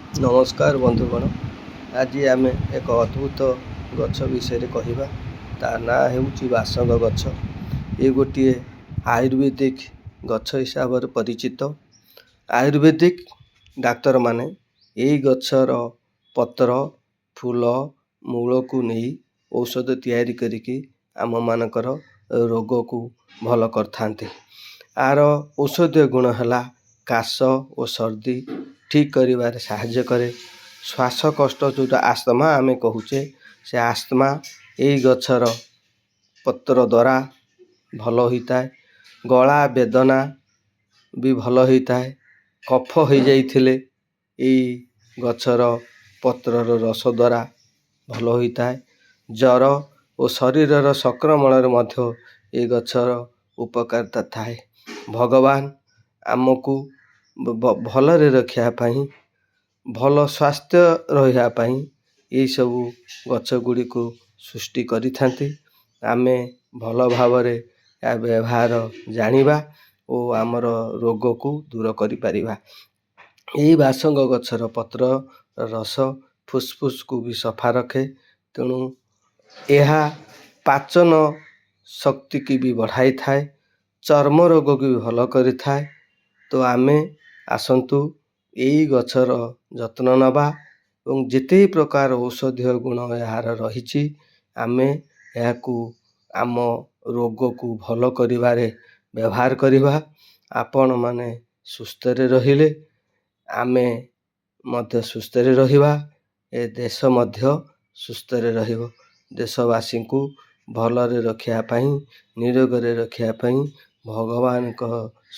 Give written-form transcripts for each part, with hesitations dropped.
ନମସ୍କାର ବନ୍ଧୁଗଣ, ଆଜି ଆମେ ଏକ ଅଦ୍ଭୁତ ଗଛ ବିଷୟରେ କହିବା। ତା ନାଁ ହେଉଛି ବାସଙ୍ଗ ଗଛ। ଏ ଗୋଟିଏ ଆୟୁର୍ବେଦିକ ଗଛ ହିସାବରେ ପରିଚିତ। ଆୟୁର୍ବେଦିକ ଡାକ୍ତରମାନେ ଏଇ ଗଛର ପତ୍ର, ଫୁଲ, ମୂଳକୁ ନେଇ ଔଷଧ ତିଆରି କରିକି ଆମମାନଙ୍କର ରୋଗକୁ ଭଲ କରିଥାନ୍ତି। ଆର ଔଷଧୀୟ ଗୁଣ ହେଲା କାଶ ଓ ସର୍ଦ୍ଦି ଠିକ୍ କରିବାରେ ସାହାଯ୍ୟ କରେ। ଶ୍ୱାସକଷ୍ଟ, ଯେଉଁଟା ଆସ୍ତମା ଆମେ କହୁଛେ, ସେ ଆସ୍ତମା ଏଇ ଗଛର ପତ୍ର ଦ୍ୱାରା ଭଲ ହୋଇଥାଏ। ଗଳା ବେଦନା ବି ଭଲ ହୋଇଥାଏ। କଫ ହୋଇଯାଇଥିଲେ ଏଇ ଗଛର ପତ୍ରର ରସ ଦ୍ୱାରା ଭଲ ହୋଇଥାଏ। ଜ୍ୱର ଓ ଶରୀରର ସଂକ୍ରମଣରେ ମଧ୍ୟ ଏ ଗଛର ଉପକାରିତା ଥାଏ। ଭଗବାନ ଆମକୁ ଭଲରେ ରଖିବା ପାଇଁ, ଭଲ ସ୍ୱାସ୍ଥ୍ୟ ରହିବା ପାଇଁ ଏଇସବୁ ଗଛ ଗୁଡ଼ିକୁ ସୃଷ୍ଟି କରିଥାନ୍ତି। ଆମେ ଭଲ ଭାବରେ ଏହା ବ୍ୟବହାର ଜାଣିବା ଓ ଆମର ରୋଗକୁ ଦୂର କରିପାରିବା। ଏଇ ବାସଙ୍ଗ ଗଛର ପତ୍ର ରସ ଫୁସ୍ଫୁସ୍କୁ ବି ସଫା ରଖେ। ତେଣୁ ଏହା ପାଚନ ଶକ୍ତିକି ବି ବଢ଼ାଇଥାଏ, ଚର୍ମ ରୋଗକୁ ବି ଭଲ କରିଥାଏ। ତ ଆମେ ଆସନ୍ତୁ ଏଇ ଗଛର ଯତ୍ନ ନେବା ଏବଂ ଯେତେ ପ୍ରକାର ଔଷଧୀୟ ଗୁଣ ଏହାର ରହିଛି, ଆମେ ଏହାକୁ ଆମ ରୋଗକୁ ଭଲ କରିବାରେ ବ୍ୟବହାର କରିବା। ଆପଣମାନେ ସୁସ୍ଥରେ ରହିଲେ ଆମେ ମଧ୍ୟ ସୁସ୍ଥରେ ରହିବା, ଏ ଦେଶ ମଧ୍ୟ ସୁସ୍ଥରେ ରହିବ। ଦେଶବାସୀଙ୍କୁ ଭଲରେ ରଖିବା ପାଇଁ, ନିରୋଗରେ ରଖିବା ପାଇଁ ଭଗବାନଙ୍କ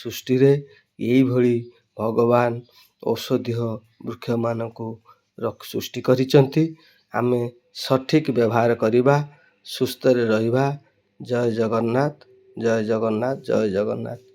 ସୃଷ୍ଟିରେ ଏଇଭଳି ଭଗବାନ ଔଷଧୀୟ ବୃକ୍ଷମାନଙ୍କୁ ସୃଷ୍ଟି କରିଛନ୍ତି। ଆମେ ସଠିକ୍ ବ୍ୟବହାର କରିବା, ସୁସ୍ଥରେ ରହିବା। ଜୟ ଜଗନ୍ନାଥ, ଜୟ ଜଗନ୍ନାଥ, ଜୟ ଜଗନ୍ନାଥ।